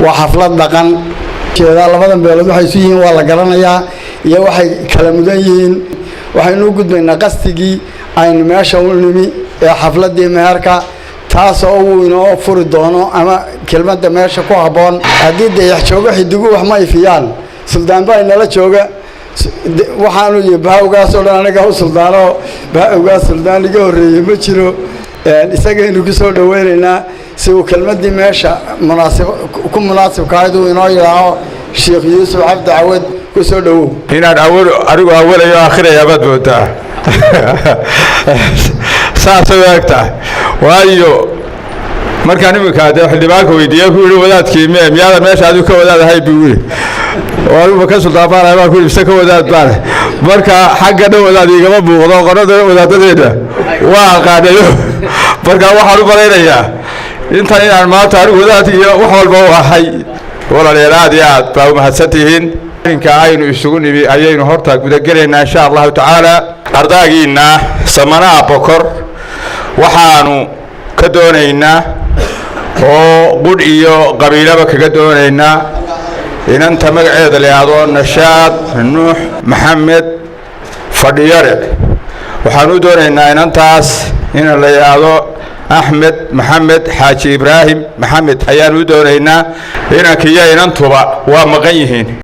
Waa xaflad dhaqan jeedaa. Labadan beelood waxay isu yihiin waa la garanayaa iyo waxay kala mudan yihiin. Waxaynu u gudbaynaa qastigii aynu meesha u nimi ee xafladdii meherka, taasoo uu inoo furi doono ama kelmadda meesha ku habboon. Haddii dayax joogo, xidigu wax ma ifiyaan. Suldaan baa inala jooga. Waxaanu yihi bahawgaas oo dhan aniga u suldaano, bahawgaas suldaan iga horreeyey ma jiro. Isagaynu ku soo dhoweynaynaa si uu kelmaddii meesha munaasib ku munaasibkahayd uu inoo yidhaaho. Sheekh Yuusuf Cabdi Cawad, ku soo dhowow. Inaan awal anigu awalayo akhiraya baad moodaa, saasay u eg tahay. Waayo, markaan iminka dee xildhibaanka weydiiye ku yihi, "Wadaadkii me miyaadan meesha adigu ka wadaadahay?" buu yidhi. "Aniguba ka suldaan baanahay," baan ku yidhi, "mise ka wadaad baanahay?" Marka xagga dhan wadaad igama muuqdo, qorada wadaadadeena waa aqaanayo. Marka waxaan u malaynayaa intan inaan maanta anigu wadaad iyo wax walba u ahay. Walaalayaal, aad iyo aad baa u mahadsantihiin. Arrinka aynu isugu nimi ayaynu horta gudagelaynaa, insha Allahu tacaala. Ardaagiinna Samanaha Bokor waxaanu ka doonaynaa oo qudh iyo qabiilaba kaga doonaynaa inanta magaceeda la yidhaahdo Nashaad Nuux Maxamed Fadhiyare. Waxaanu u doonaynaa inantaas in la yidhaahdo Axmed Maxamed Xaaji Ibraahim Maxamed ayaanu u doonaynaa. Inankiiyo inantuba waa maqan yihiin.